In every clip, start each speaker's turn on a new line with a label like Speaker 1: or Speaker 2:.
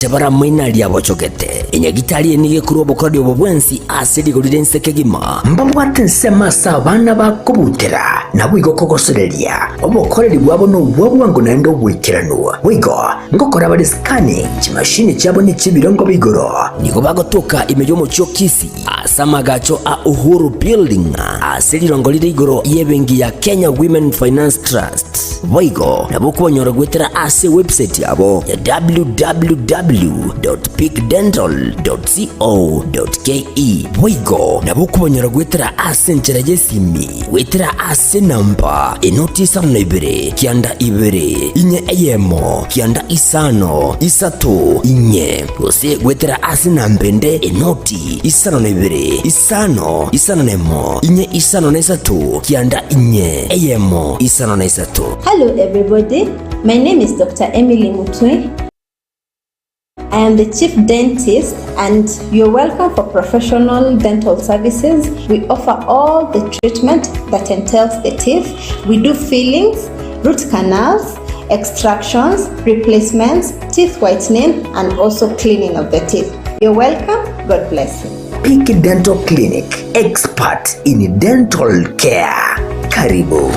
Speaker 1: Tebaramoinaria abochogete. Enyagitari eye nigo ekorua obokoreri obo bwensi ase rigori ri'ense kegima. Mbabwate ensemo ase abana bakobutera, naboigo kogosoreria. Obokoreri bwabo nobwa bwango naende oboikeranu. Boigo ngokora bare scanning, chimashini chiabo nechi'ebirengo bia igoro. Nigo bagotoka ime y'omochie o Kisii ase amagacho a Uhuru Building ase rirongo rire igoro y'ebenki ya Kenya Women Finance Trust. Boigo nabo okobanyora goetera ase ewebsite yabo ya www.peakdental.co.ke. Boigo nabo okobanyora goetera ase enchera y'esimi goetera ase enamba enoti isano na ibere kianda ibere inye eyemo kianda isano isato inye gose goetera ase enamba ende enoti isano na ibere isano isano na emo inye isano na isato kianda inye eyemo isano na isato.
Speaker 2: Hello everybody, my name is Doctor Emily Mutwe, I am the chief dentist and you're welcome for professional dental services. We offer all the treatment that entails the teeth. We do fillings, root canals, extractions, replacements, teeth whitening and also cleaning of the teeth. You're welcome. God bless you.
Speaker 1: Peak Dental Clinic, expert in dental care. Karibu.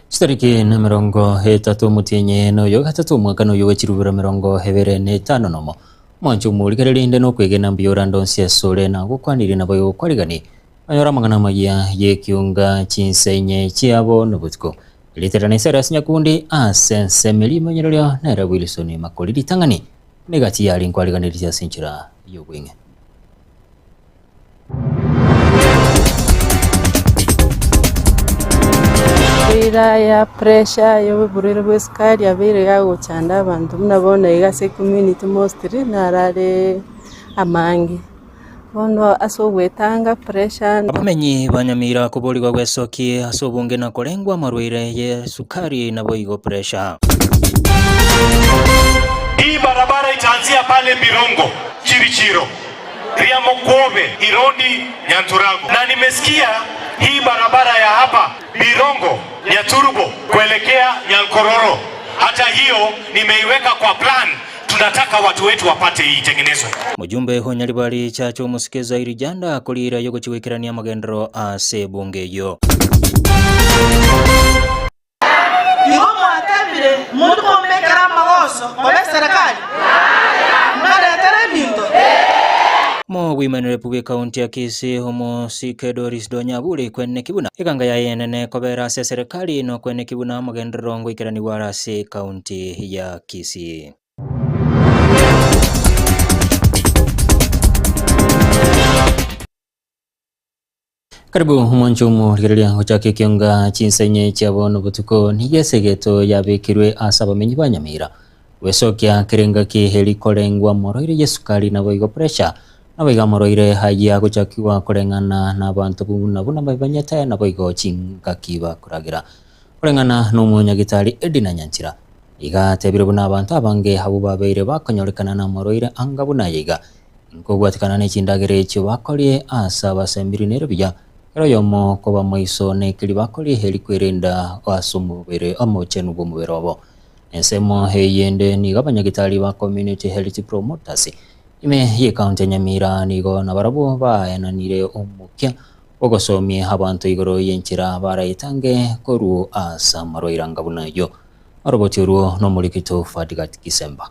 Speaker 3: Chitariki nemerongo etato omotienyi noyo gatato omwaka noyo bwe chirubero emerongo ebere na etano nomo. Omwancho omorigereria inde nokwegena mbuya orande onsi asore na gokwanirie nabo igokwarigani onyore amang'ana amayia y'ekiunga chinsa inye chiabo nobotuko. Erieta riane Cyrus Nyakundi ase ensemo eria emenyererio nere Wilson Makori ritang'ani negati yare nkwariganeririe ase enchera y'obweng'e.
Speaker 4: Eira ya pressure ya oborwaire bwa esukari yabeire yagochanda abanto buna bono iga ase ecommunity mostly naro are amange. Bono ase ogoetanga pressure.
Speaker 3: Abamenyi ba Nyamira koborigwa gwesokie ase obonge na korengwa amarwaire ye sukari naboigo pressure.
Speaker 5: Hii barabara itaanzia pale Birongo, Chirichiro. Riamokwobe, Irondi, Nyanturago. Na nimesikia hii barabara ya hapa Birongo, Nyaturubo kuelekea Nyankororo, hata hiyo nimeiweka kwa plan, tunataka watu wetu wapate hii itengenezwe.
Speaker 3: Mojumbe o Nyaribari Church omosike Zairi Janda akorire aye ogochia goikerania amagenderero ase ebunge eyio.
Speaker 6: Igo mwatebire, Monto kombekera amagoso koba eserekari? Mbaretere ebinto?
Speaker 3: Omogwimanire bw'ekaunti ya Kisii omosike Doris Donya abure kweneki buna eganga yaye enene kobera ase eserekari nokweneki buna amagenderero ngoikeranigwa are ase ekaunti ya Kisii. Karibu omwancho omorigereria gochaka ekionga chinsa inye chia bono botuko nigo esegeto yabekirwe ase abamenyi ba Nyamira gwesokia kera engaki eri korengwa amorwaire y'esukari naboigo pressure naboigo amorwaire ayio agochakigwa koreng'ana na abanto buna buna babanyete naboigo chingaki bakoragera koreng'ana na omonyagitari Edina Nyanchira iga atebire buna abanto abange abwo babeire bakonyorekana na amorwaire anga buna aya iga Nkobwatikana ne chindagera echio bakorie ase abasembiri nere buya, kera oyomo koba maiso nekeri bakorie eri kwerenda ase omobere omochenu bw'omobere obo. Ensemo eyende nigo abanyagitari ba Community Health Promoters ime y'ecounty ya Nyamira nigo nabarabwo baenanire omokia bw'ogosomia abanto igoro y'enchera barayetange korwa ase amarwaire anga buna ayio. Oroboti orwo nomorikito Fadgat Kisemba.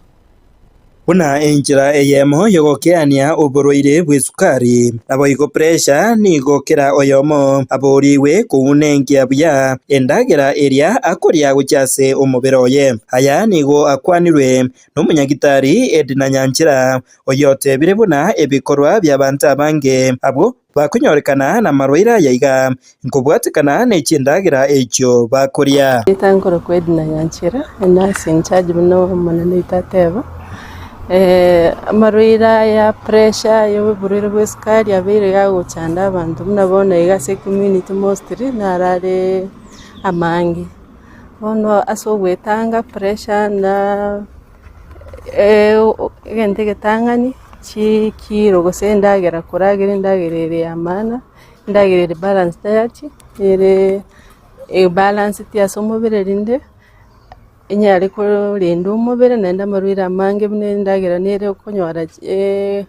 Speaker 7: Buna enchera eyemo y'ogokeania oborwaire bw'esukari, naboigo pressure nigo kera oyomo aborigwe kounenkia buya endagera eria akoria gochia ase omobere oye. Aya nigo akwanirwe nomonyagitari Edna Nyanchera, oyotebire buna ebikorwa bi'abanto abange abwo bakonyorekana namarwaire aya iga nkobwatekana ne chindagera echio bakoria.
Speaker 4: Erieta nkorokwa Edna Nyanchera, enurse in charge buna omonene oito ateba. Amarwaire aya pressure, ya oborwaire bwa esukari abeire gagochanda abanto buna bono iga ase ecommunity mostly naro are amange. Bono ase ogoetanga pressure na egento egetang'ani chikiro gose endagera koragera endagera ere ya maana. Endagera ere balanced diet, ere ebalanceti ase omobere rinde enyare korenda omobere naende amarwaire amange buna endagera nere okonyora eye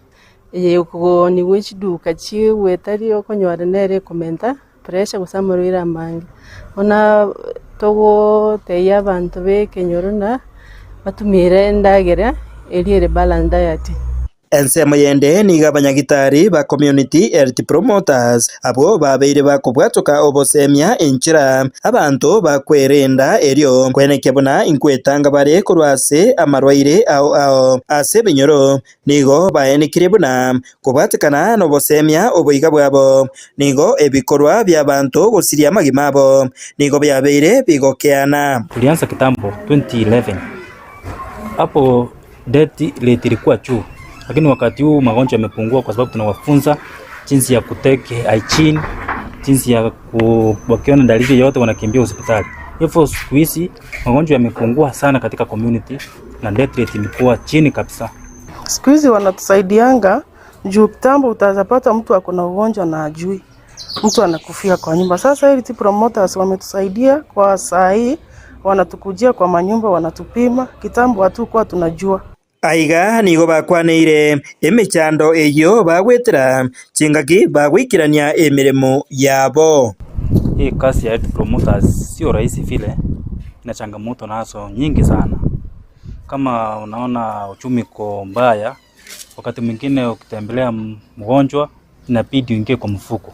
Speaker 4: ekooniwa chiduka chigoetari okonyora nere ekomenta pressure gose amarwaire amange. Buna togotebia abanto ba ekenyoro ng'a batumire endagera eria ere balanced diet.
Speaker 7: Ensemo yende nigo abanyagitari ba Community Health Promoters abwo babeire bakobwatoka obosemia enchera abanto bakwerenda erio kwenekia buna inkwetanga bare korwa ase amarwaire ao ao ase ebinyoro. Nigo baenekirie buna kobwatekana nobosemia oboiga bwabo nigo ebikorwa bi'abanto gosiria amagima abo nigo biabeire bigokeana.
Speaker 8: Tulianza kitambo 2011 hapo Death rate ilikuwa juu, lakini wakati huu magonjwa yamepungua kwa sababu tunawafunza jinsi ya kutake hygiene, jinsi ya ku, wakiona dalili yoyote wanakimbia hospitali. Hivyo siku hizi magonjwa yamepungua sana katika community na death rate imekuwa chini kabisa.
Speaker 6: Siku hizi wanatusaidianga juu kitambo utaweza mtu ako na ugonjwa na ajui, mtu anakufia kwa nyumba. Sasa health promoters wametusaidia kwa saa hii, wanatukujia kwa manyumba wanatupima. Kitambo hatukuwa tunajua.
Speaker 7: Aiga nigo bakwaneire emechando eyio bagwetera chingaki bagoikerania emeremo yabo.
Speaker 8: Hii kazi ya health promoters sio rahisi vile, ina changamoto nazo nyingi sana. Kama unaona uchumi uko mbaya, wakati mwingine ukitembelea mgonjwa inabidi uingie kwa mfuko,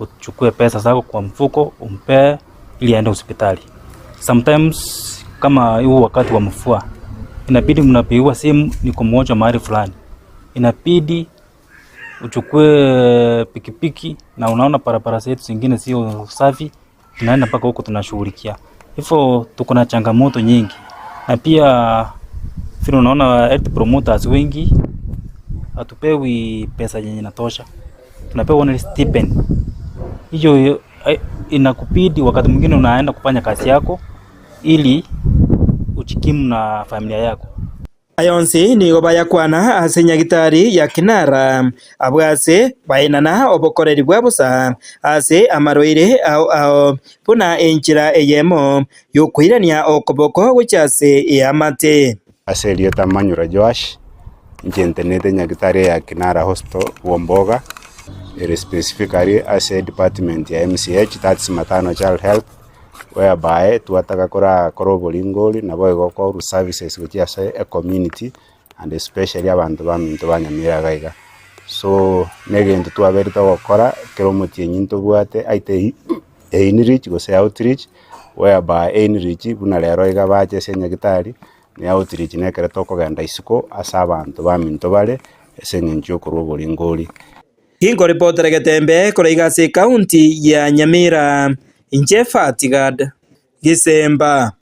Speaker 8: uchukue pesa zako kwa mfuko umpee ili aende hospitali. Sometimes kama huu wakati wa mvua inabidi mnapigiwa simu, niko mgonjwa mahali fulani, inabidi uchukue pikipiki, na unaona barabara zetu zingine sio safi, tunaenda mpaka huko tunashughulikia. Hivyo tuko na changamoto nyingi, na pia vile unaona health promoters wengi hatupewi pesa yenye inatosha, tunapewa only stipend. Hiyo inakubidi wakati mwingine unaenda kufanya kazi yako ili ujikimu na familia yako.
Speaker 7: Aya onsi nigo bayakwana ase nyagitari ya Kinara, abwo ase baenana obokoreri bwa bosa ase amarwaire ao ao buna enchera eyemo y'okoirania okoboko gochia ase eamate.
Speaker 9: Ase erieta Manyura Joash, inche ntenenete nyagitari ya Kinara Hospital Womboga, ere specifically ase department ya MCH, that's Maternal Child Health, whereby twataka korakora oboringori naboigo korwa services gochia ase ecommunity and especially abanto baminto ba Nyamira iga iga. So, na egento twaberete gokora ekero omotienyi ntobwate aite einreach gose outreach, whereby einreach buna rero iga bache ase enyagitari, na outreach na ekero tokogenda isiko ase abanto baminto bare, ase eng'encho ya okorwa oboringori.
Speaker 7: Ginkoripotera Getembe korwa iga ase ekaunti ya Nyamira, inche Fatigad Gisemba.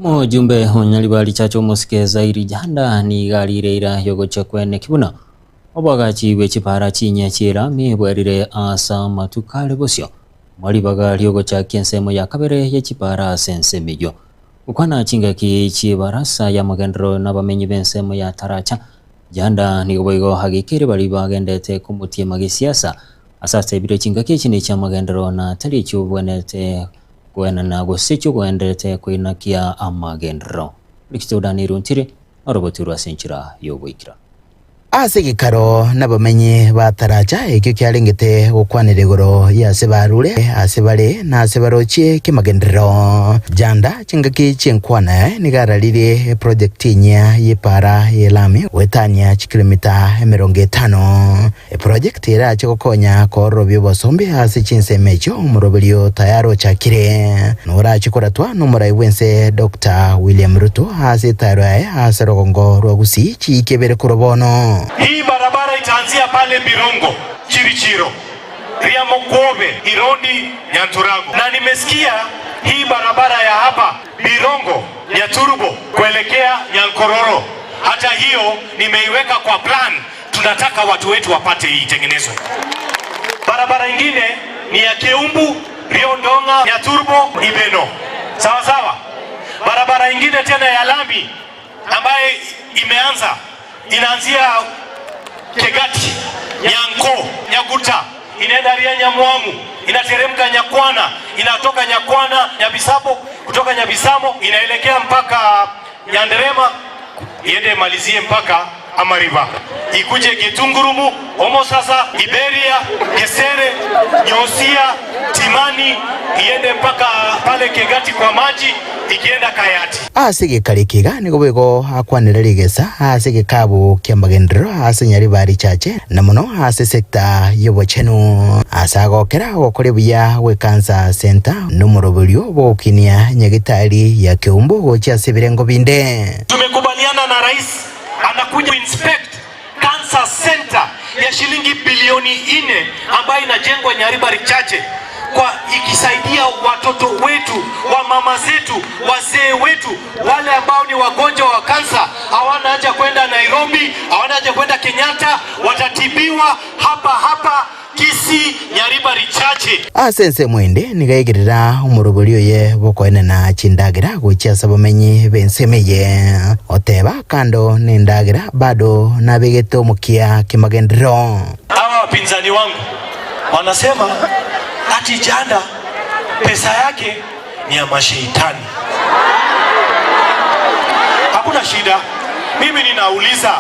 Speaker 3: Omojumbe o Nyaribari Church omosike Zairi Janda nigo arire eira yogochia kweneki buna oboagachi bwe chipara chinyia chi'erami bwerire ase amatuko are bosio mwa ribaga riogochakia ensemo ya kabere ye chipara ase ensemo eyio. Gokwana chingaki chi'ebarasa y'amagenderero nabamenyi b'ensemo ya Taracha, Janda nigo boigo agekeire baria bagendete komotiema gesiasa ase atebire chingaki echi nechi'amagenderero na tari echi'obwenerete koenana gose echi'ogoenderete koinakia amagenderero. Rikito Daniel Ontiri noroboti rwe ase enchera y'ogoikera.
Speaker 10: Ase egekaro nabamenyi ba Taracha ekio kiarengete gokwanera igoro y'ase barure, ase bare, na ase barochie kemagenderero. Janda chingaki chi'enkwana yaye nigo araririe eprojekti enyia y'epaara y'elami goetania chikilomita 50. Eprojekti erache gokonya koororobia obosombi ase chinsemo echio omoroberio tayari ochakire. Norache koratwa nomorai bw'ense Doctor William Ruto ase etaaro yaye ase rogongo rwa Gusii chiiki ebere korwa bono.
Speaker 5: Hii barabara itaanzia pale Birongo, Chirichiro, Riamokwobe, Irondi, Nyanturago. Na nimesikia hii barabara ya hapa Birongo, Nyaturubo kuelekea Nyankororo, hata hiyo nimeiweka kwa plan tunataka watu wetu wapate hii itengenezwe. Barabara ingine ni ya Keumbu, Riondonga, Nyaturbo, Ibeno. Sawa sawa. Barabara ingine tena ya lami ambaye imeanza inaanzia Kegati, Nyanko, Nyaguta, inaenda Ria Nyamwamu, inateremka Nyakwana, inatoka Nyakwana Nyabisabo, kutoka Nyabisamo inaelekea mpaka Nyanderema, iende imalizie mpaka Amariba, ikuje Gitungurumu, Omosasa, Iberia, Gesere, Nyosia, Timani, iende mpaka pale Kegati kwa maji, ikienda Kayati.
Speaker 10: Ase egekari eke iga nigo boigo akwanera rigesa ase egekabu ki'amagenderero ase Nyaribari Chache na mono ase sector y'obochenu. Ase agokera ogokora buya gwe Cancer Centre nomoroberio bw'ogokinia nyagitari ya Keumbu gochia ase ebirengo binde.
Speaker 5: Tumekubaliana na rais anakuja inspect Cancer Center ya shilingi bilioni ine ambayo inajengwa Nyaribari Chache kwa ikisaidia watoto wetu wa mama zetu wazee wetu wale ambao ni wagonjwa wa kansa, hawana haja kwenda Nairobi, hawana haja kwenda Kenyatta, watatibiwa hapa hapa Kisii Nyaribari Chache.
Speaker 10: Ase ensemo ende nigo aigerera omorobori oye bw'okoenena chindagera gochia ase abamenyi b'ensemo eye, oteba, Kando nendagera bado nabegete omokia kimagenderero.
Speaker 5: Hawa wapinzani wangu wanasema ati Janda pesa yake ni ya masheitani. Hakuna shida. Mimi ninauliza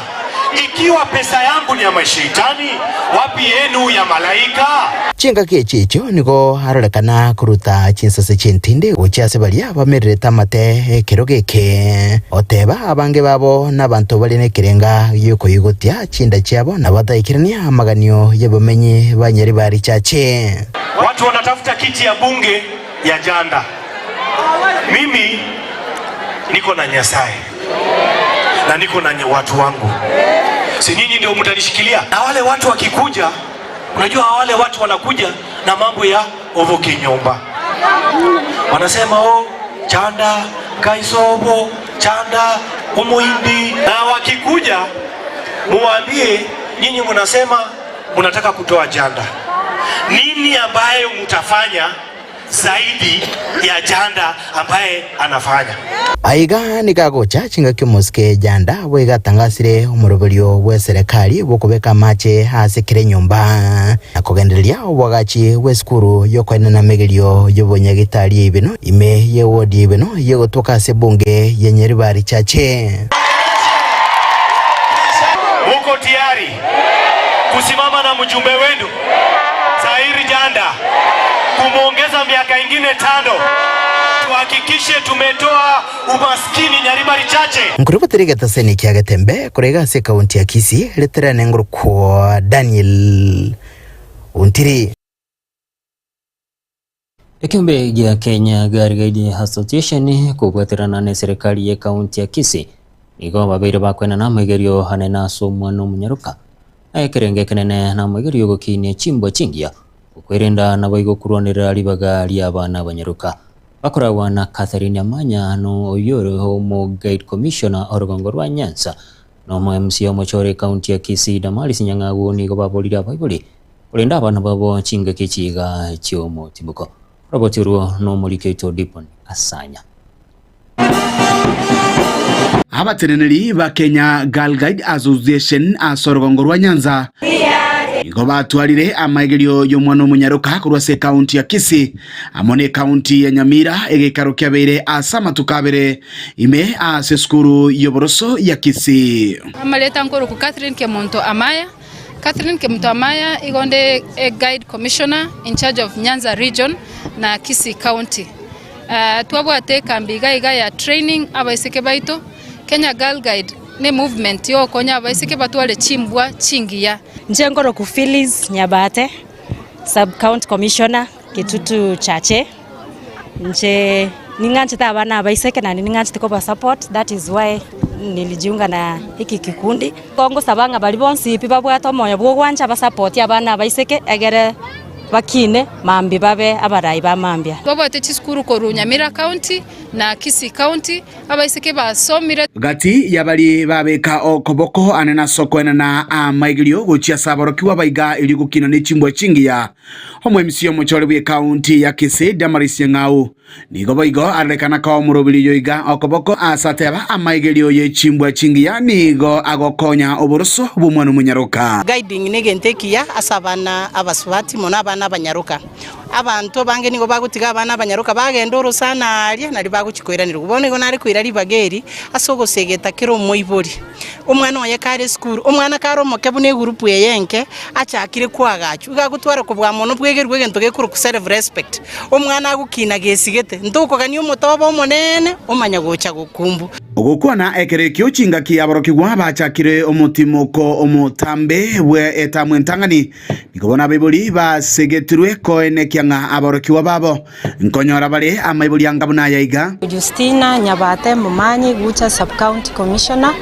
Speaker 5: ikiwa pesa yangu ni ya masheitani, wapi yenu ya malaika?
Speaker 10: Chingaki echi echio nigo arorekana koruta chinsase chi'entindi gochia ase baria bamererete amate ekerogo eke, oteba abange babo nabanto bare nekerenga gi'okoigotia chinda chiabo na bataikerania amaganio y'abamenyi ba Nyaribari Chache.
Speaker 5: Watu wanatafuta kiti ya bunge ya Janda. Mimi niko na Nyasaye na niko na watu wangu, si nyinyi ndio mtanishikilia? Na wale watu wakikuja, unajua wale watu wanakuja na mambo ya ovo kinyumba, wanasema oh, Chanda Kaisobo, Chanda Umuhindi. Na wakikuja muwaambie nyinyi mnasema mnataka kutoa Janda, nini ambayo mtafanya zaidi ya Janda ambaye anafanya.
Speaker 10: Aiga nigo agocha chingaki omosike Janda boigo atangasire omoroberio bw'eserekari bw'okobeka amache ase kera enyomba na kogendereria oboagachi bw'esukuru y'okoenena amegerio y'obonyagitari y'eibeno ime y'ewodi y'eibeno y'egotoka ase ebunge ya Nyaribari Chache.
Speaker 5: Muko tayari kusimama na mjumbe wenu Zairi Janda kumwongeza miaka ingine tano, tuhakikishe tumetoa umaskini Nyaribari Chache.
Speaker 10: Nkorobotera egetaseni kia Getembe korwa iga ase ekaunti ya Kisii, riterane ngorokwa Daniel Ontiri.
Speaker 3: Ekeombe gia Kenya Girl Guide Association kobwaterana ne serikali ye county ya Kisii nigo babeire bakoenana amaigerio anene ase omwana omonyaroka na ekerengo ekenene na amaigerio ogokinia chimbwa chingiya okwerenda naboigo korwanerera ribaga ria abana abanyaroka bakoragwa na Catherine Amanya no oyio ore omo Guide Commissioner orogongo rwa Nyanza na omo MCA omochore ekaunti ya Kisii Damaris Nyang'au nigo baborire abaibori Korende abana babo chingaki chiga chi'omotimoko. Oroboti orwo nomoriki oito Diboni Asanya.
Speaker 11: Abateneneri ba Kenya Girl Guide Association ase orogongo rwa Nyanza. Nigo batwarire amaigerio y'omwana omonyaroka korwa ase ekaunti ya Kisii amo n'ekaunti ya Nyamira, egeikaro kiabeire ase amatuko abere ime ase esukuru y'oboroso ya Kisii.
Speaker 12: Amareta nkorokwa Catherine Kemunto Amaya. Catherine Kemunto Amaya igo nde e guide commissioner in charge of Nyanza region na Kisii county. Twabwate ekambi iga iga ya training abaiseke baito, Kenya Girl Guide ne movement yogokonya abaiseke batware chimbwa chingiya.
Speaker 13: Inche nkorokwa Phyllis Nyabate, Sub County Commissioner, Kitutu Chache. Inche ning'anchete abana abaiseke naende ning'anchete koba support that is why nilijiunga na hiki kikundi. Igo ngosaba ng'a baria bonsi pi babwate omoyo bwa ogwancha basapoti abana abaiseke egere bakine mambia babe abarai ba mambia.
Speaker 12: Twabwate chisukuru korwa Nyamira County na Kisii County, abaiseke basomire.
Speaker 11: Gati y'abaria babeka okoboko ane nase okoenana amaigerio gochia ase aborokigwa baiga erio gokina ne chimbwa chingiya. Omoemisi omochore bw'ekaunti ya Kisii Damaris Nyang'au nigo boigo arorekana koa omorobiri oyo iga okoboko ase ateba amaigerio ye chimbwa chingiya nigo agokonya oboroso bw'omwana omonyaroka.
Speaker 14: Guiding negento ekiya ase abana abasubati mono abana abanyaroka. Abanto abange nigo bagotiga abana abanyaroka bagenda orosana aaria nario bagochia koiranerwa. Bono igo nare koira ribaga eri ase ogosegeta kera omoibori. Omwana oye kare esukuru, omwana kare omoke buna egurupu eye enke, achakire koagachwa, iga agotwara kobua mono bwegerwe egento gekorokwa self respect. Omwana agokina gesigete, ntokogania omotobe omonene omanya gocha gokumbu.
Speaker 11: Ogokwana ekero ekio chingaki aborokigwa bachakire omotimoko omotambe bwe etamu entang'ani, Nigo bono abaibori basegetirwe koenekia ng'a aborokigwa babo nkonyora bare amaibori anga buna aya iga.
Speaker 13: Justina Nyabate Momanyi, Gucha Sub-County Commissioner,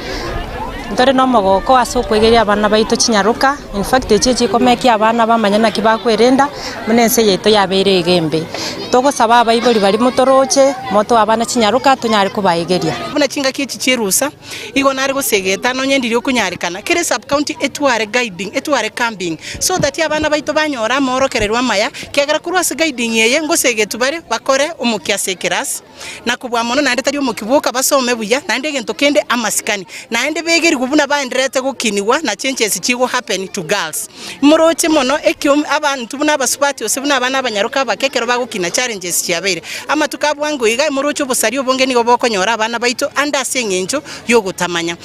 Speaker 13: Ntore nomogoko ase okwegeria abana baito chinyaroka, in fact echi echikomekia abana bamanye naki bakwerenda buna ense yaito yabeire iga embe. Togosaba abaibori baria motoroche, motoe abana chinyaroka tonyare kobaegeria.
Speaker 14: Buna chingaki echi chi'erusa, Igo nare gosegeta nonye ndiri okonyarekana, kera esub-county etware guiding, etware camping, so that abana baito banyore amaorokererwa amaya, kiagera korwa ase guiding eye ngosegetwa bare bakore omokia ase ekerasi, na kobua mono naende tari omokia bwoka basome buya, naende egento kende amasikani, naende begerigwe buna baendererete gokinigwa na changes chigo happen to girls. Moroche mono ekio abanto buna abasubati gose buna abana abanyaroka abake ekero bagokina challenges chiabeire. Amatuko a bwango iga moroche obosaria obonge nigo bokonyora abana baito ande ase engencho y'ogotamanya.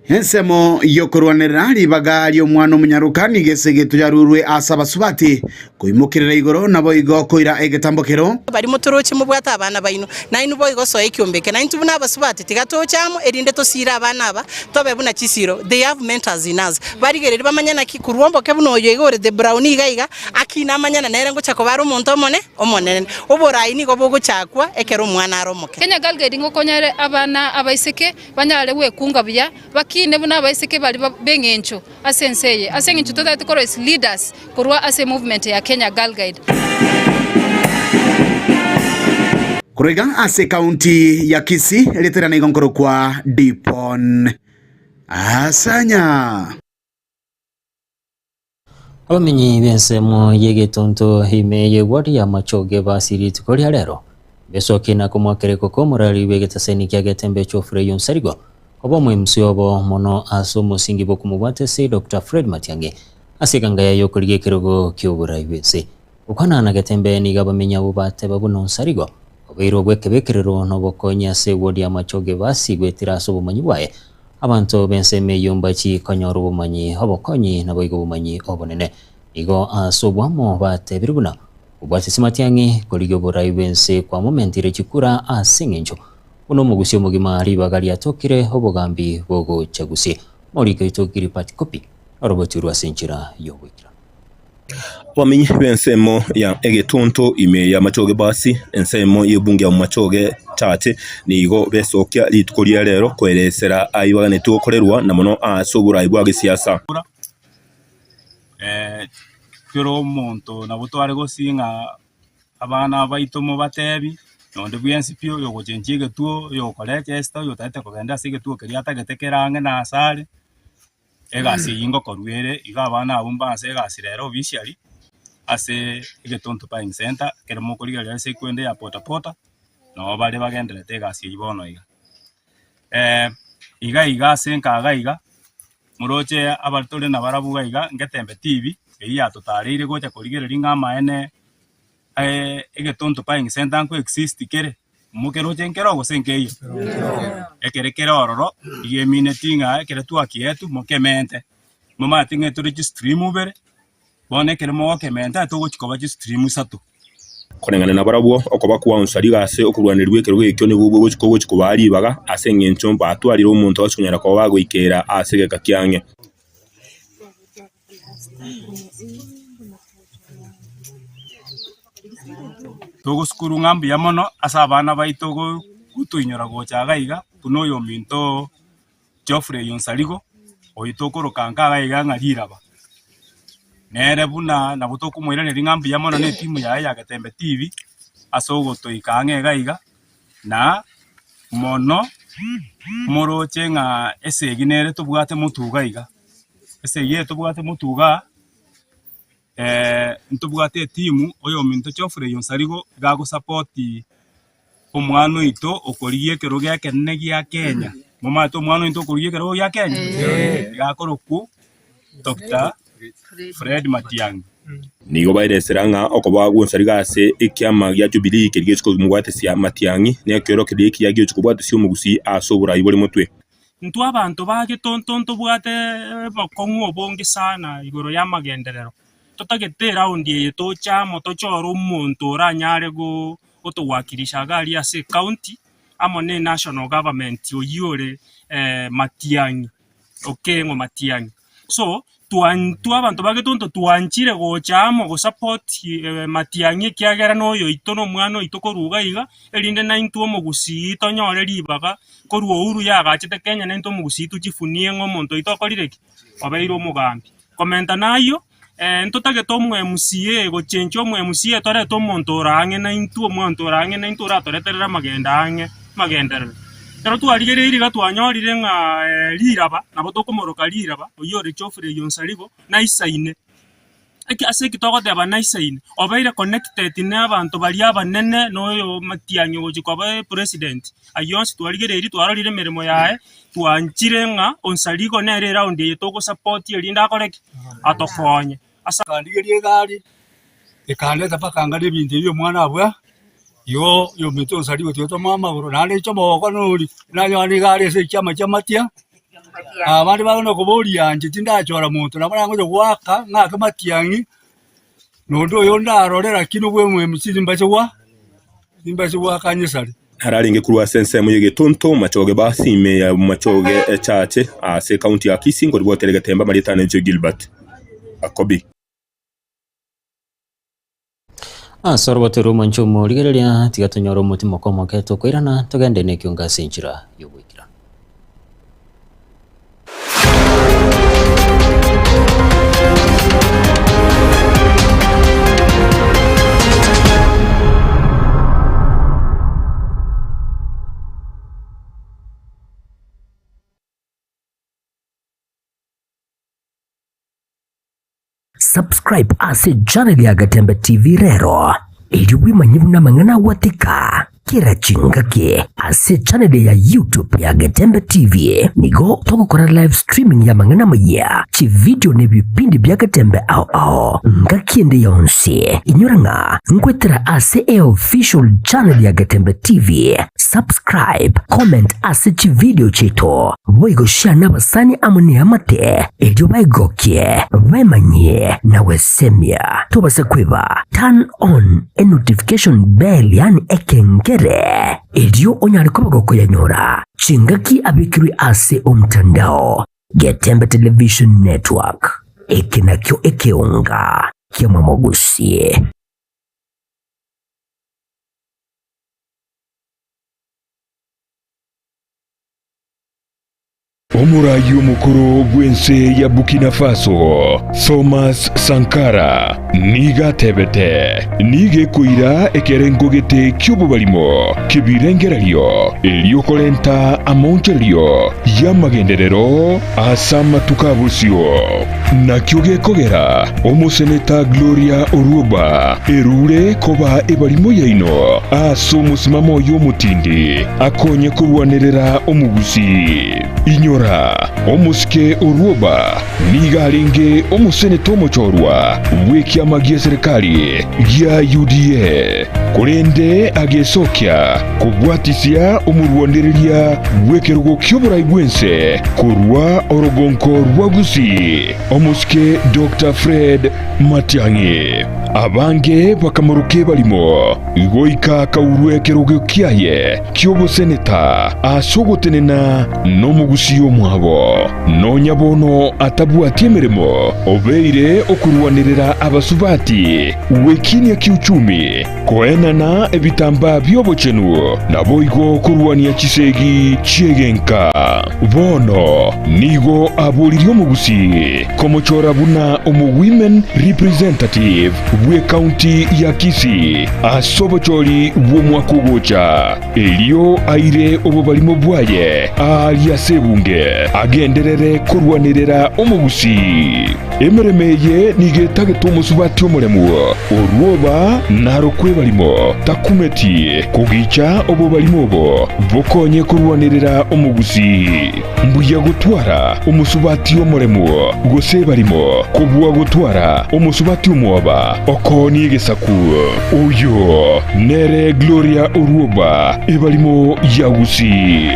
Speaker 11: Ensemo y'okorwanerera ribaga ri'omwana omonyaroka nigo esegetwe yarurwe ase abasubati, koimokerera igoro naboigo koira egetambo kero.
Speaker 14: Baria motoroche mobwate abana baino, nainwe boigo soa ekiombe eke. Naintwe buna abasubati tiga toche amo, erinde tosiire abana aba, tobe buna chisiiro. They have mentors in us. Barigererie bamanye naki korwa omboke buna oyo iga ore the brown iga iga, akina amanyane nere ngocha koba are omonto omone, omonene. Oborai nigo bogochakwa ekero omwana are omoke.
Speaker 12: Kenya Girl Guide ngokonyare abana abaiseke banyare gwekunga buya, bakine buna abaiseke baria b'eng'encho. Ase ense eye, ase engencho totagete korwa as leaders korwa ase movement ya Kenya Girl Guide.
Speaker 11: Korwa iga ase ekaunti ya Kisii, erieta riane nigo nkorokwa Dipon Asanya.
Speaker 3: Abamenyi b'ensemo y'egetonto ime y'eward ya Machoge basirie rituko ria rero besokie na komoakera ekoko omorari bw'egetaseni kia Getembe Geoffrey Onsarigo Obe omoimusi obo mono ase omosingi bw'okomobwata ase Doctor Fred Matiang'i ase eganga yaye y'okorigia ekerogo ki'oborai bw'ense. Gokwana na Getembe nigo abamenyi abwo bateba buna Onsarigo obeire obw'ekebekerero na obokonyi ase ewodi y'amachoge basi goetera ase obomanyi bwaye. Abanto b'ensemo eyio mbachi konyora obomanyi, obokonyi naboigo obomanyi obonene. Nigo ase oboamo batebire buna kobwatisia Matiang'i korigia oborai bw'ense kwamomentire chikura ase eng'encho Buna omogusia omogima ribaga riatokire obogambi bogocha gusie. Omoriki oito Gilbert Kopi orobotirwe ase enchera y'ogoikeranu.
Speaker 15: Abamenyi b'ensemo ya egetuntu ime y'amachoge basi ensemo y'ebunge ya Bomachoge Church nigo besokia rituko ria rero koeresera aibaganetwe gokorerwa na mono ase oborai bwa gesiasa.
Speaker 16: Kera omonto nabo tware gosii ng'a Abana baito mobatebi, Nonde bwensi pi oyogochenchia egetuo, oyogokora echesta, oyotagete kogenda ase egetuo keria atagete kere ang'e na asare, egasi eyio ngokorwa ere, igo abana abwo mbaanse egasi rero officially, ase egetonto buying center, ekero mokorigereria ase ekwende ya bodaboda, noo bare bagendererete egasi eyio bono iga. Iga iga ase enka iga iga, moroche abare tore nabarabwo iga iga, ngetembe TV. Eyio yatotareire gocha korigereria ng'a amaene egetonto buying center nko exist kere, mokeroche nkero gose nkeiyo? Ekere kere ororo, iga emineti ng'a ekere twakietwe mokemente, momanyete ng'a tore chistream ibere, bono ekere mogokementa togochi koba chistream isato.
Speaker 15: Koreng'ana nabarabwo, okoba kwaonsa riga ase okorwanerigwa ekerogo ekio nigo kogochia kobaa ribaga, ase engencho batwarire omonto ase konyara koba bagoikeera ase egeka kiang'e.
Speaker 16: Togosukuru ng'a mbuya mono ase abana baito gotoinyora gocha iga iga, buna oyominto Geoffrey Onsarigo, oyio tokoroka nka iga iga ng'a riraba. Nere buna nabo tokomoiraneria ng'a mbuya mono na etimu yaye ya Getembe TV, ase ogotoika ang'e iga iga, na mono moroche ng'a esegi nere tobwate motwe iga iga. Esegi eye tobwate motwe igaa, ntobwate etimu oyominto Geoffrey Onsarigo iga agosapoti omwana oito okorigia ekerogo ekenene gia Kenya. Momanyete omwana oito okorigia ekerogo gia Kenya? Iga akorokwa Doctor Fred Matiang'i.
Speaker 15: Nigo baeresera ng'a okoba gw'Onsarigo ase ekiama gia Jubilee keria gechi komobwatesia Matiang'i, nekeoro keria ekiya gechi kobwatesia omogusii ase oborai bore motwe.
Speaker 17: Intwe abanto ba getonto ntobwate obokong'u obonge sana igoro y'amagenderero, totagete eraundi eye toche amo tochore omonto oranyare gotowakilisha iga aria ase ecounty, amo na enational government oyio ore Matiang'i, Okeng'o Matiang'i. So, Intwe abanto ba getonto twanchire gocha amo gosupport Matiang'i ekiagera noyoito na omwana oito korwa iga iga, erinde naintwe omogusii tonyore ribaga korwa Uhuru yagachete Kenya naintwe omogusii tochifunie ng'a omonto oito okorire ki? Obeire omogambi. Komenta nayio, ntotagete omo MCA gochenchia omo MCA torete omonto ore ang'e naintwe omonto ore ang'e naintwe oratoreterere amagendo ang'e amagenderero. Ekero twarigereirie iga twanyorire ng'a riraba, nabo tokomoroka riraba, oyio ore Geoffrey Onsarigo, naisaine. Eki ase eki togoteba naisaine, obeire connected na abanto baria abanene na oyo Matiang'i ogochia koba epresident, ayio onsi twarigereirie twarorire emeremo yaye, twanchire ng'a Onsarigo nere eround eye togosupport erinde akore ki? Atokonye. Ase.
Speaker 18: Nkandigeria egari, ekandeta mpaka nkarora ebinto ebi omwana abua, igo oyominto onsarigo tiga tomoe amagoro, naende inche omogoko nori, nanyora nigo are ase echiama chi'amatia, abande bagenda koboria inche tindachora monto, nabo nagocha goaka ng'ake matiang'i, na onde oyo ndarore lakini obwe omo-mc nimbache gwa nimbache goaka nyesare.
Speaker 15: Nararenge korwa ase ensemo y'egetonto Machoge basi ime ya Machoge Echache ase ekaunti ya Kisii nkoribwatera egetembe amarieta ane inche Gilbert Akobi.
Speaker 3: Ase orobato rw'omwancho omorigereria, tiga tonyore omotimoko omoke tokoirana, togende nekiongo ase enchera y'ogoikeranu.
Speaker 1: Subscribe ase channel ya Gatembe TV rero, erio bwemanye buna amang'ana agwatika kera chingaki ase channel ya YouTube ya Getembe TV. Nigo togokora live streaming ya amang'ana amayia, chividio na ebipindi bia Getembe ao ao ngaki ende yonsi. Inyora ng'a nkwetera ase eofficial channel ya Getembe TV. Subscribe, comment ase chividio chiaito, boigo share nabasani amo neamate, erio baigokie, bemanyie na gwesemia. Tobasa kweba turn on e notification bell yaani ekengere, erio onyare koba gokoyanyora chingaki abekirwe ase omtandao. Getembe Television Network, eke nakio ekeonga ki'omomogusie.
Speaker 19: Omoraai omokoro bw'ense ya Burkina Faso, Thomas Sankara, nigo atebete, Nigo ekoira ekerengo gete ki'obobarimo ki'ebirengererio erio korenta amaonchorerio y'amagenderero ase amatuko a bosio. Nakio gekogera omoseneta Gloria Orwoba erure koba ebarimo yaino ase omosimamo oye omotindi akonye korwanerera omogusii. Inyora! Gloria omosike Orwoba nigo arenge omoseneta omochorwa bw'ekiama gi'eserekari gia UDA, korende agesokia kobwatisia omorwanereria bw'ekerogo ki'oborai bw'ense korwa orogonko rwa Gusii, omosike Doctor Fred Matiang'i. Abange bakamoroka ebarimo, goika akaurwa ekerogo kiaye ki'oboseneta ase ogotenena nomogusii omwabo. Nonya bono atabwati emeremo, obeire okorwanerera abasubati gwekinia kiuchumi, koenana ebitambaa bi'obochenu, naboigo korwania chisegi chi'egenka. Bono nigo aboririe omogusii komochora buna omo-women representative bw'ecounty ya Kisii ase obochori bw'omwaka ogocha, erio aire obobarimo bwaye aaria ase ebunge, agenderere korwanerera omogusii. Emeremo eye nigo etagete omosubati omoremu, orwoba narokwe ebarimo, takumeti kogicha obobarimo obo bokonye korwanerera omogusii. Mbuya gotwara omosubati omoremu gose ebarimo, kobua gotwara omosubati omwoba okoonia egesaku. Oyo nere Gloria Orwoba, ebarimo ya Gusii.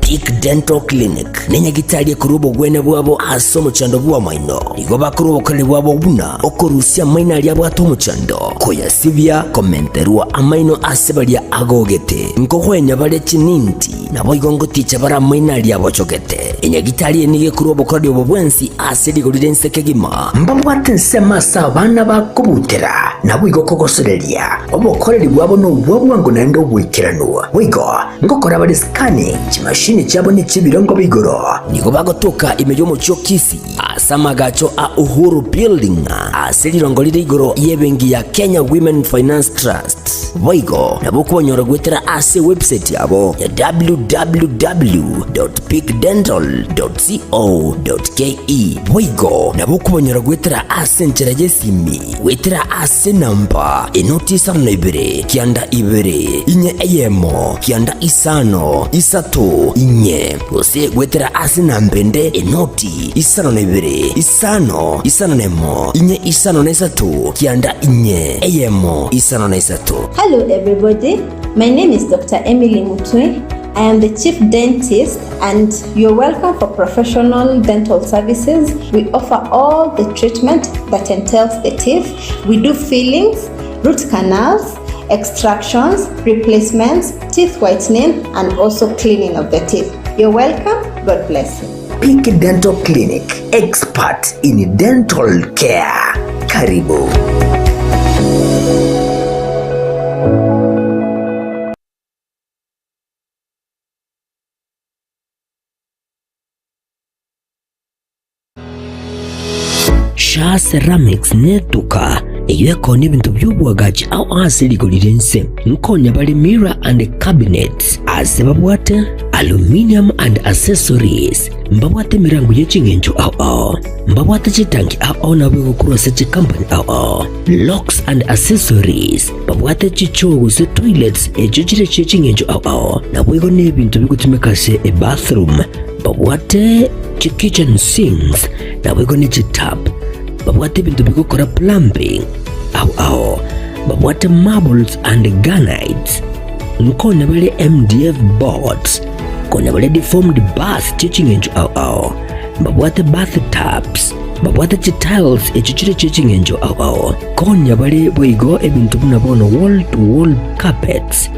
Speaker 1: Peak Dental Clinic nenyagitari ekorwa obogwenia bwabo ase omochando bw'amaino. Igo bakorwa obokoreri bwabo buna okorusia amaino aria abwate omochando, koyasibia, komenterwa amaino ase baria agogete, nkogwenia bare chininti, naboigo ngoticha bare amaino aria abochogete. Enyagitari eye nigo ekorwa obokoreri obo bwensi ase rigori ri'ense kegima. Mbabwate ensemo ase abana bakobutera, naboigo kogosoreria. Obokoreri bwabo nobwa bwango naende oboikeranu. Boigo ngokora bare scanning, chimashini chiabo nechi'ebirengo bia igoro. Nigo bagotoka ime y'omochie o Kisii ase amagacho a Uhuru Building ase rirongo rire igoro y'ebenki ya Kenya Women Finance Trust. Boigo nabo okobanyora goetera ase ewebsite yabo ya www.peakdental.co.ke. Boigo nabo okobanyora goetera ase enchera y'esimi Goetera ase enamba enoti isano na ibere, kianda ibere, inye eyemo, kianda isano, isato, inye, gose goetera ase enamba ende enoti isano na ibere, isano, isano na emo, inye isano na isato, kianda inye, eyemo, isano na isato.
Speaker 2: Hello everybody, my name is Doctor Emily Mutwe, I am the chief dentist and you're welcome for professional dental services. We offer all the treatment that entails the teeth. We do fillings, root canals, extractions, replacements, teeth whitening and also cleaning of the teeth. You're welcome. God bless you.
Speaker 1: Peak Dental Clinic, expert in dental care. Karibu. Shaa Ceramics netuka eyio ekonia ebinto bi'oboagachi ao ase rigori ri'ense. Nkonya bare mirror and cabinets ase babwate aluminium and accessories, mbabwate emerango ye ching'encho ao ao, mbabwate chitanki ao ao nabo egokorwa ase chikampani ao ao, locks and accessories, babwate chichoo gose toilets echio chire chie ching'encho ao ao, naboigo nebinto bigotumeka ase ebathroom, babwate chikitchen sinks, naboigo ne chitap, babwate ebinto bigokora plumbing ao ao, babwate marbles and granites, nkonya bare MDF boards, konya bare deformed bars chie ching'encho ao ao, babwate bath tubs, babwate chitiles echio chire chie ching'encho ao ao, konya bare boigo ebinto buna bono wall to wall carpets,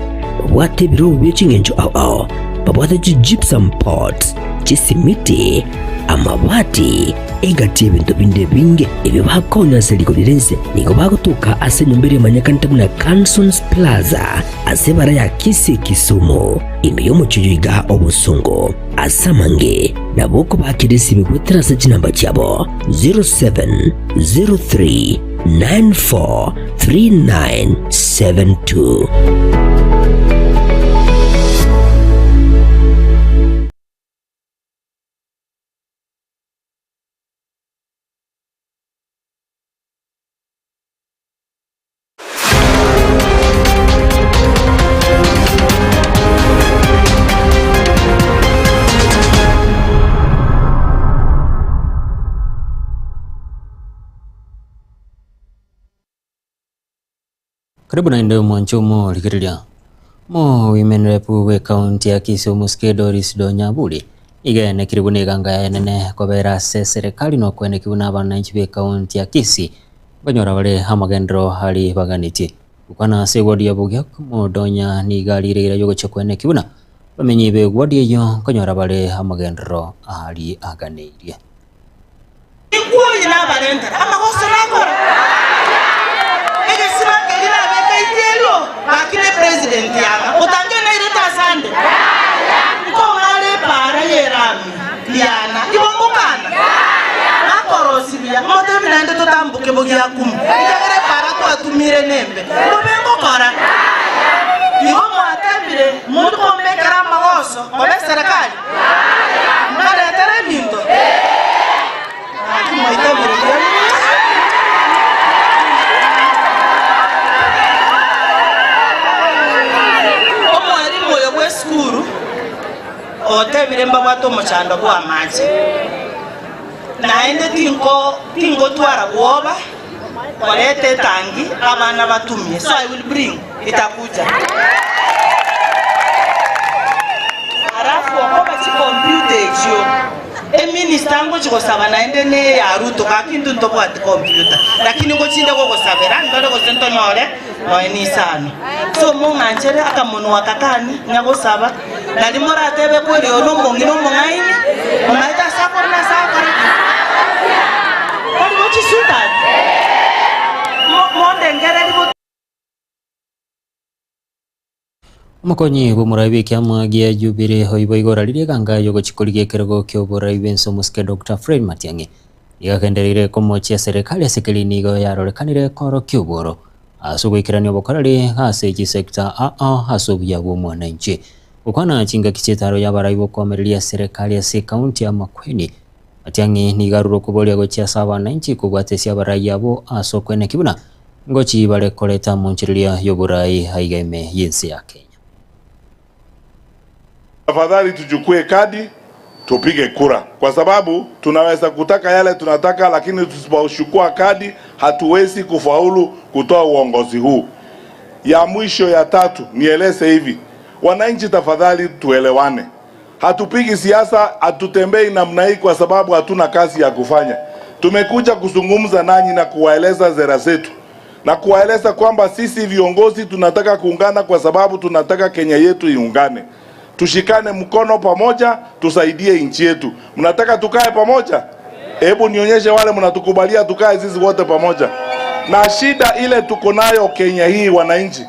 Speaker 1: babwate ebirobu bie ching'encho ao ao, babwate chigypsum boards, chisimiti, amabati, egati y'ebinto binde ebinge ebio bakoonywa ase rigori ri'ense. Nigo bagotoka ase enyomba eria emanyekanete buna Cansons Plaza ase ebara ya Kisii Kisumu, ime y'omochie oyo iga obosongo. Ase amange nabo okobakera esimi goetera ase chinamba chiabo 0703 943972.
Speaker 3: Karibu naende omwanche omorigereria. Omowomen rep bw'ecounty ya Kisii omosike Doris Donyaburi nigo aenekire buna eganga yaye enene kobera ase eserekari na okoenekia buna abananchi b'ecounty ya Kisii nkonyora bare amagenderero aria baganetie. Gokwana ase eward ya Bogiak, Modonya nigo arire eira yogochia koenekia buna abamenyi b'eward eyio nkonyora bare amagenderero aria aganeirie.
Speaker 20: Ikuoye nabarentera amagoso nakora egesiba keria nabeka itielio gaki ne president yanga otange nairete asande nkong'ara epaara y'erami riana igo ngokana nakorosibia motebi naende totamboke bogiakumu ekiagera epaara twatumire nembe mbobe ngokora igo mwatebire monto kombekera amagoso koba eserekari Mbaretere ebinto? Gaki mwaitabire buya Omwalimu oyo bw'esukuru otebire mbabwate omochando bw'amache, naende tinko tingotwara bwoba koreta etangi abana batumie, so I will bring itakuja. Alafu okoba chicomputer echio eminister ngochi gosaba naende ne eya Ruto gaki intwe ntobwati computer lakini ngochinde gogosabera ndore gose ntonyore noe nisano. So mong'anchere akamonwa aka kane nyagosaba nari moratebe kweri oyo nomong'ina omong'aini omaete ase akore na ase agokora ki? Tari gochisuta? Mondengereri bo.
Speaker 3: Omokonyi bw'omorai bw'ekiama gia Jubilee oibo igoro riria eganga y'ogochia korigia ekerogo ki'oborai bw'ense omosike Doctor Fred Matiang'i nigo agendereire komochia serikali ase keri nigo yarorekanire koorokia obworo ase ogoikerania obokoreri ase chisector ao ase obuya bw'omwananchi. Gokwana chingaki chi'etaro y'abarai b'okoamereria serikali ase ekaunti ya Makueni, Matiang'i nigo arure okoboria gochia ase abananchi kobwatesia abarai abwo ase okoenekia buna Ngochi bare koreta amonchereria y'oboraai aiga ime y'ense ya Kenya.
Speaker 21: Tafadhali tuchukue kadi tupige kura, kwa sababu tunaweza kutaka yale tunataka, lakini tusipochukua kadi hatuwezi kufaulu kutoa uongozi huu. Ya mwisho ya tatu, nieleze hivi wananchi, tafadhali tuelewane. Hatupigi siasa, hatutembei namna hii kwa sababu hatuna kazi ya kufanya. Tumekuja kuzungumza nanyi na kuwaeleza sera zetu na kuwaeleza kwamba sisi viongozi tunataka kuungana kwa sababu tunataka Kenya yetu iungane. Tushikane mkono pamoja, tusaidie nchi yetu. Mnataka tukae pamoja? Hebu nionyeshe wale mnatukubalia tukae sisi wote pamoja. Na shida ile tuko nayo Kenya hii wananchi,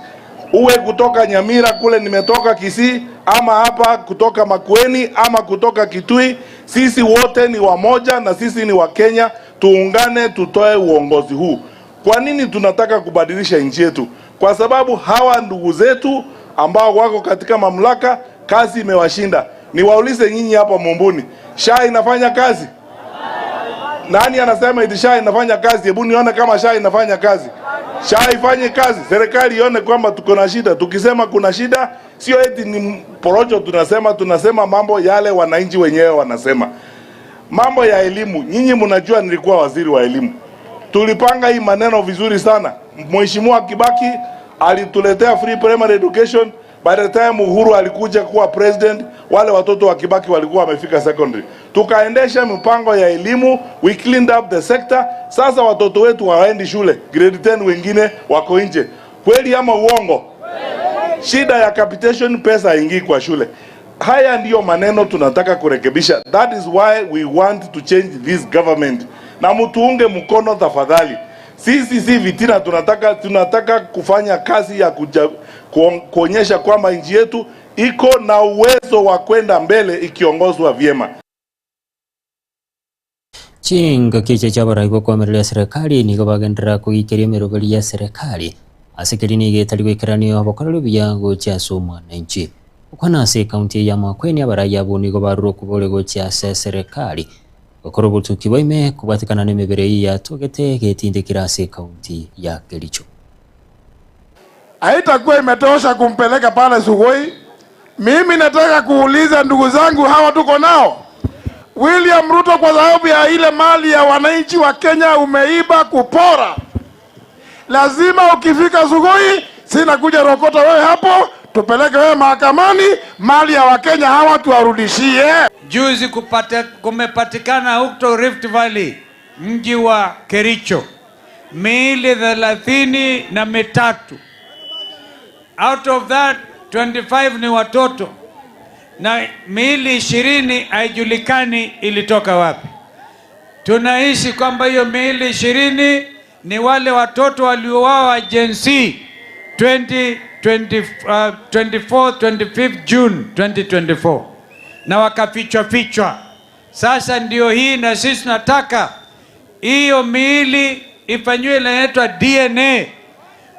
Speaker 21: uwe kutoka Nyamira kule nimetoka Kisii, ama hapa kutoka Makueni ama kutoka Kitui, sisi wote ni wamoja na sisi ni Wakenya. Tuungane tutoe uongozi huu. Kwa nini tunataka kubadilisha nchi yetu? Kwa sababu hawa ndugu zetu ambao wako katika mamlaka kazi imewashinda. Niwaulize nyinyi hapa Mumbuni, SHA inafanya kazi? Nani anasema eti SHA inafanya kazi? Hebu nione kama SHA inafanya kazi. SHA ifanye kazi, serikali ione kwamba tuko na shida. Tukisema kuna shida, sio eti ni porojo tunasema, tunasema mambo yale wananchi wenyewe wanasema. Mambo ya elimu, nyinyi mnajua nilikuwa waziri wa elimu. Tulipanga hii maneno vizuri sana. Mheshimiwa Kibaki alituletea free primary education. By the time Uhuru alikuja kuwa president, wale watoto wa Kibaki walikuwa wamefika secondary. Tukaendesha mipango ya elimu, we cleaned up the sector. Sasa watoto wetu hawaendi shule, grade 10 wengine wako nje. Kweli ama uongo? Shida ya capitation, pesa haingii kwa shule. Haya ndiyo maneno tunataka kurekebisha. That is why we want to change this government. Na mtuunge mkono tafadhali. Sisi si vitina, tunataka tunataka kufanya kazi ya kuja, kuonyesha kwamba nchi yetu iko na uwezo wa kwenda mbele ikiongozwa vyema.
Speaker 3: Chingaki echi chi'abarai b'okoamereria serikali nigo bagenderera koikeria emeroberi ya serikali ase keria nigo etari goikerania obokoreri obuya gochia ase omwananchi. Gokwana ase ekaunti eye ya Makueni abarai abwo nigo barure okobori gochia ase serikali gokora obotuki bwa ime kobwatekana nemebere eyio yatogete getindekire ase ekaunti ya Kericho.
Speaker 22: Haitakuwa imetosha kumpeleka pale Sugoi. Mimi nataka kuuliza ndugu zangu hawa tuko nao, William Ruto, kwa sababu ya ile mali ya wananchi wa Kenya umeiba kupora, lazima ukifika Sugoi Sinakuja rokota wewe hapo, tupeleke wewe mahakamani, mali ya Wakenya hawa tuwarudishie.
Speaker 4: Juzi kupate, kumepatikana huko Rift Valley mji wa Kericho miili 33. Out of that 25 ni watoto na miili 20 haijulikani ilitoka wapi. Tunahisi kwamba hiyo miili 20 ni wale watoto waliouawa Gen Z 20, 20, 24, 25 June 2024 na wakafichwa fichwa. Sasa ndio hii, na sisi tunataka hiyo miili ifanyiwe inaitwa DNA.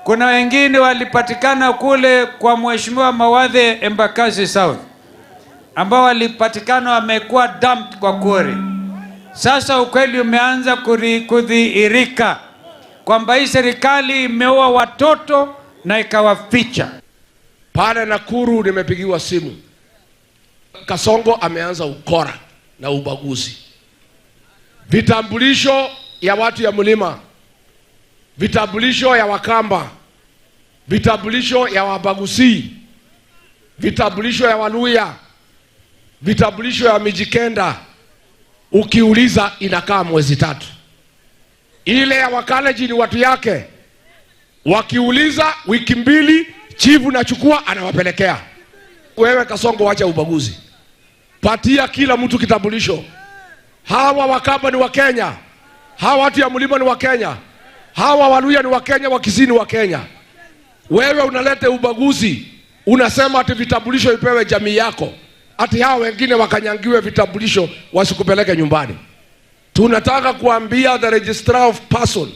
Speaker 4: Kuna wengine walipatikana kule kwa Mheshimiwa Mawathe Embakasi South ambao walipatikana wamekuwa dumped kwa quarry. Sasa ukweli umeanza kudhihirika kwamba hii serikali imeua watoto na ikawaficha.
Speaker 6: Pale Nakuru nimepigiwa simu, Kasongo ameanza ukora na ubaguzi. Vitambulisho ya watu ya mlima, vitambulisho ya Wakamba, vitambulisho ya Wabagusi, vitambulisho ya Waluya, vitambulisho ya Mijikenda, ukiuliza inakaa mwezi tatu. Ile ya Wakalenjin ni watu yake, wakiuliza wiki mbili, chifu nachukua anawapelekea. Wewe Kasongo, wacha ubaguzi, patia kila mtu kitambulisho. Hawa Wakamba ni Wakenya, hawa watu ya mlima ni Wakenya, hawa Waluya ni Wakenya, Wakisii ni Wakenya. Wewe unaleta ubaguzi, unasema ati vitambulisho ipewe jamii yako, ati hawa wengine wakanyangiwe vitambulisho wasikupeleke nyumbani. Tunataka kuambia the registrar of person,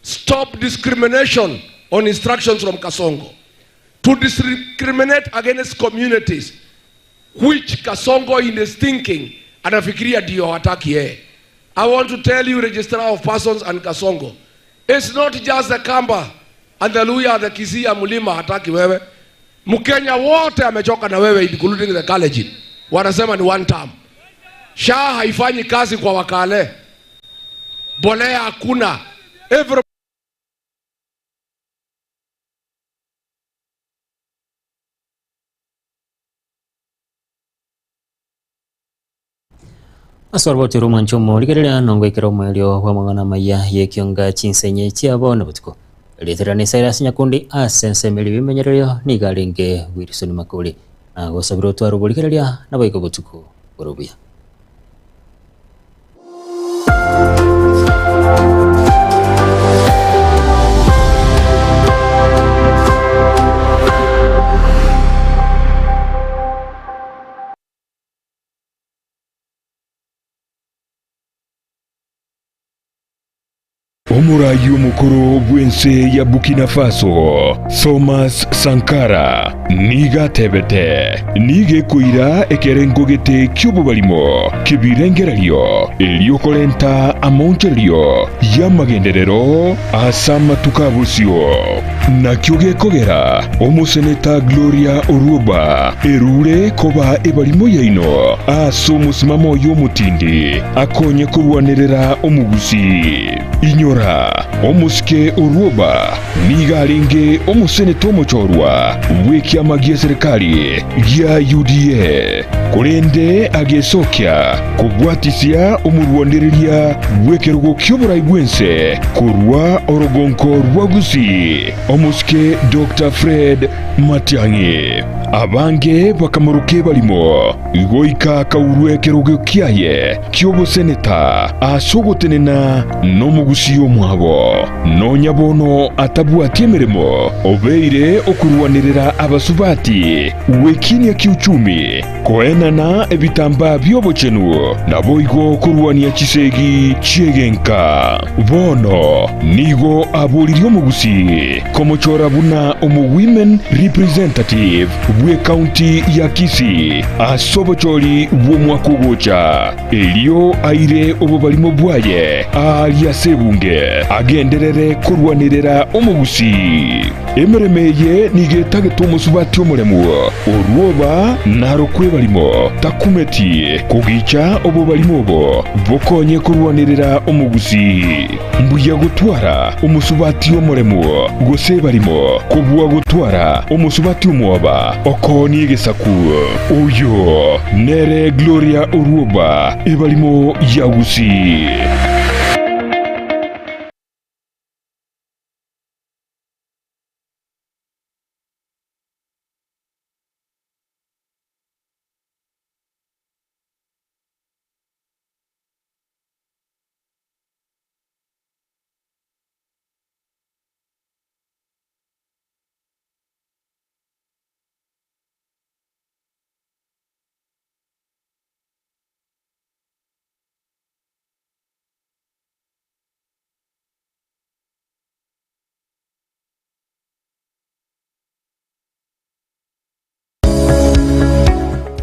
Speaker 6: stop discrimination on instructions from Kasongo. To discriminate against communities which Kasongo in his thinking anafikiria ndio hataki yeye. I want to tell you registrar of persons and Kasongo, it's not just the Kamba and the Luya, the Kisii ya mlima hataki wewe. Mkenya wote amechoka na wewe including the Kalenjin. Wanasema ni one term. SHA haifanyi kazi kwa Wakale. Bolea hakuna. Every
Speaker 3: Ase oroboti rw'omwancho omorigereria nongoikera omoerio bw'amang'ana amaya y'ekionga chinsenye chiabo na botuko. Erieta riane Cyrus Nyakundi ase ensemo eria ebimenyererio nigo arenge Wilson Makori na gosabire otware oborigereria naboigo botuko bore obuya.
Speaker 19: Omoraai omokoro bw'ense ya Burkina Faso, Thomas Sankara, nigo atebete, Nigo ekoira ekerengo gete ki'obobarimo ki'ebirengererio, erio korenta amaonchorerio y'amagenderero ase amatuko a bosio. Nakio gekogera omoseneta Gloria Orwoba erure koba ebarimo yaino ase omosimamo oye omotindi akonye korwanerera omogusii. Inyora, omosike Orwoba nigo arenge omoseneta omochorwa bw'ekiama gi'eserekari gia UDA, korende agesokia kobwatisia omorwanereria bw'ekerogo ki'oborai bw'ense korwa orogonko rwa Gusii, omosike Doctor Fred Matiang'i. Abange bakamoroka ebarimo, goika akaurwa ekerogo kiaye ki'oboseneta ase ogotenena nomogusii omwabo. Nonya bono atabwati emeremo, obeire okorwanerera abasubati gwekinia kiuchumi, koenana ebitambaa bi'obochenu, naboigo korwania chisegi chi'egenka. Bono nigo aboririe omogusii komochora buna omo-women representative bw'ecounty ya Kisii ase obochori bw'omwaka ogocha, erio aire obobarimo bwaye aaria ase ebunge. aye agenderere korwanerera omogusii. Emeremo eye nigo etagete omosubati omoremu, orwoba narokwe ebarimo, takumeti kogicha obobarimo obo bokonye korwanerera omogusii. Mbuya gotwara omosubati omoremu gose ebarimo kobua gotwara omosubati omwoba okoonia egesaku. Oyo nere Gloria Orwoba, ebarimo ya Gusii.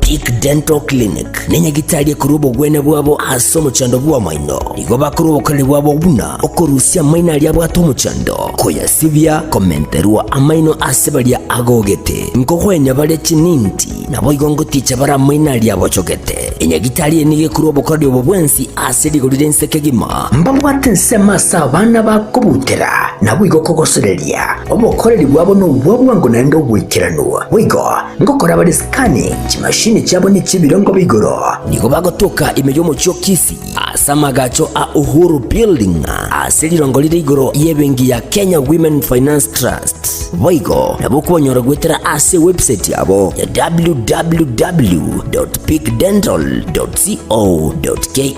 Speaker 1: Peak Dental Clinic nenyagitari ekorwa obogwene bwabo ase omochando bw'amaino. Nigo bakorwa obokoreri bwabo buna okorusia amaino aria abwate omochando, koyasibia, komenterwa amaino ase baria agogete, nkogwenia bare chininti, naboigo ngoticha bare amaino aria abochogete. Enyagitari eye nigo ekorwa obokoreri obo bwensi ase rigori ri'ense kegima. Mbabwate ensemo ase abana bakobutera, naboigo kogosoreria. Obokoreri bwabo nobwa bwango naende oboikeranu. Boigo ngokora bare scanning, chimashini chiabo nechi'ebirengo bia igoro. Nigo bagotoka ime y'omochie o Kisii ase amagacho a Uhuru Building ase rirongo rire igoro y'ebenki ya Kenya Women Finance Trust. Boigo nabo okobanyora goetera ase ewebsite yabo ya www.peakdental.co.ke.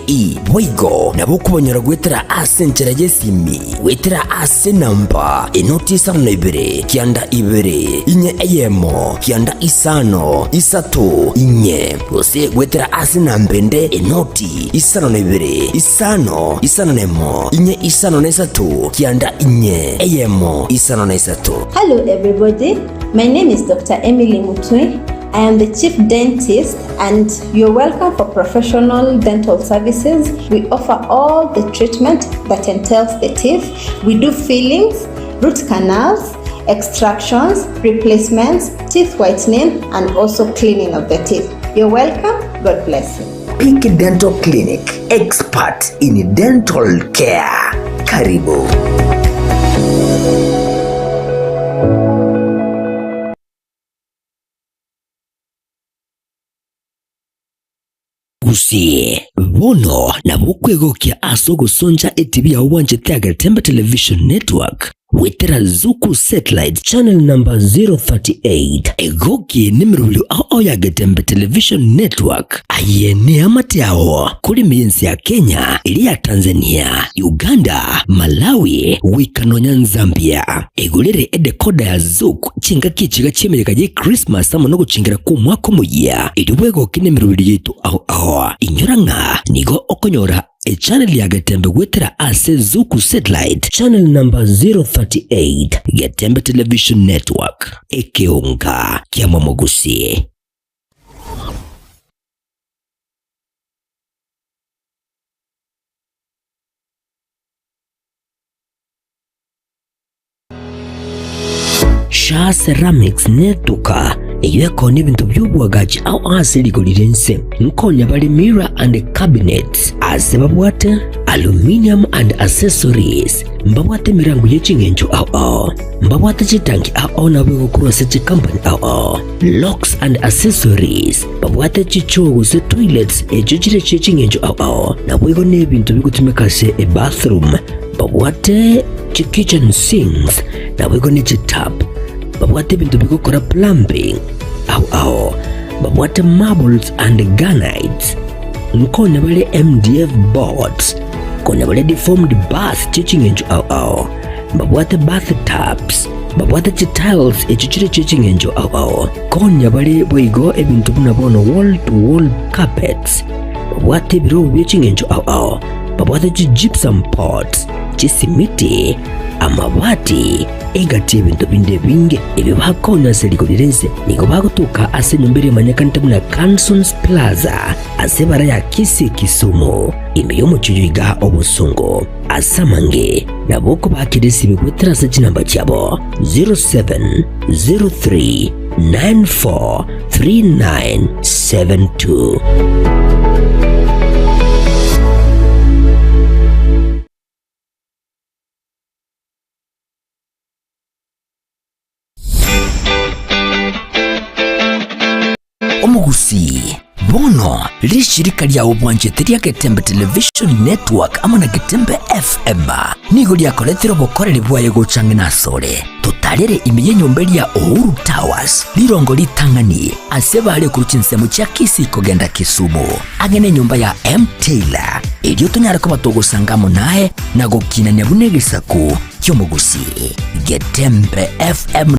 Speaker 1: Boigo nabo okobanyora goetera ase enchera y'esimi Goetera ase enamba enoti isano na ibere, kianda ibere, inye eyemo, kianda isano, isato, inye, gose goetera ase enamba ende enoti isano na ibere, isano, isano na emo, inye isano na isato, kianda inye, eyemo, isano na isato.
Speaker 2: Hello everybody, my name is Doctor Emily Mutwe, I am the chief dentist and you're welcome for professional dental services. We offer all the treatment that entails the teeth. We do fillings, root canals, extractions, replacements, teeth whitening and also cleaning of the teeth. You're welcome. God bless you.
Speaker 1: Peak Dental Clinic, expert in dental care. Karibu. Gusii, bono nabo okwegokia ase ogosoncha etibi yao bwanchete ya Getembe Television Network goetera Zuku Satellite channel number 038. Egoki nemerobio ao ya Getembe Television Network. Aye neamate ao kore ime y'ense ya Kenya, eria ya Tanzania, Uganda, Malawi, goika nonya Nzambia. Egorere edecoder ya Zuku chingaki echiga chi'emeyega ye Christmas amo nogochingera kw'omwaka omoyia, erio bwegoke nemeroberi yaito ao ao. Inyora ng'a nigo okonyora echannel ya Getembe goetera ase Zuku Satellite channel number 038, Getembe Television Network, ekeonga kia Momogusi. Shaa Ceramics netuka eyio ekoonia ebinto bi'oboagachi ao ase rigori ri'ense. Nkonya bare mirror and cabinets ase babwate aluminium and accessories, mbabwate emerango ye ching'encho ao ao, mbabwate chitanki ao ao nabo egokorwa ase chicompany ao ao, locks and accessories, babwate chichoo gose toilets echio chire chie ching'encho ao ao, naboigo nebinto bigotumeka ase ebathroom. Babwate chi kitchen sinks naboigo ne chitap, babwate ebinto bigokora plumbing ao ao, babwate marbles and granites, nkonya bare MDF boards, konya bare deformed bath chie ching'encho ao ao, mbabwate bath tubs, babwate chitiles echio chire chie ching'encho ao ao, konya bare boigo ebinto buna bono wall to wall carpets, babwate ebirogo bie ching'encho ao ao. Babwate chi-gypsum pots, chisimiti, amabati, Engaki y'ebinto binde ebinge ebio bakonya ase rigori ri'ense nigo bagotoka ase enyomba eria emanyekanete buna Cansons Plaza ase ebara ya Kisii Kisumu, ime y'omochie oyo iga obosongo. Ase amange nabo okobakera esibi goetera ase chinamba chiabo 0703 94 3972. Omogusii, bono rishirika riao bwanchete ria Getembe Television Network amo na Getembe FM nigo riakoretire obokoreri bwaye gocha ang'e nasore. Totarere ime y'enyomba eria Uhuru Towers, rirongo ritang'ani ase bare korwa chinsemo chia Kisii kogenda Kisumu, ang'e nenyomba ya M Taylor, erio tonyare koba togosanga amo naye na gokinania buna egesaku ki'omogusii. Getembe FM.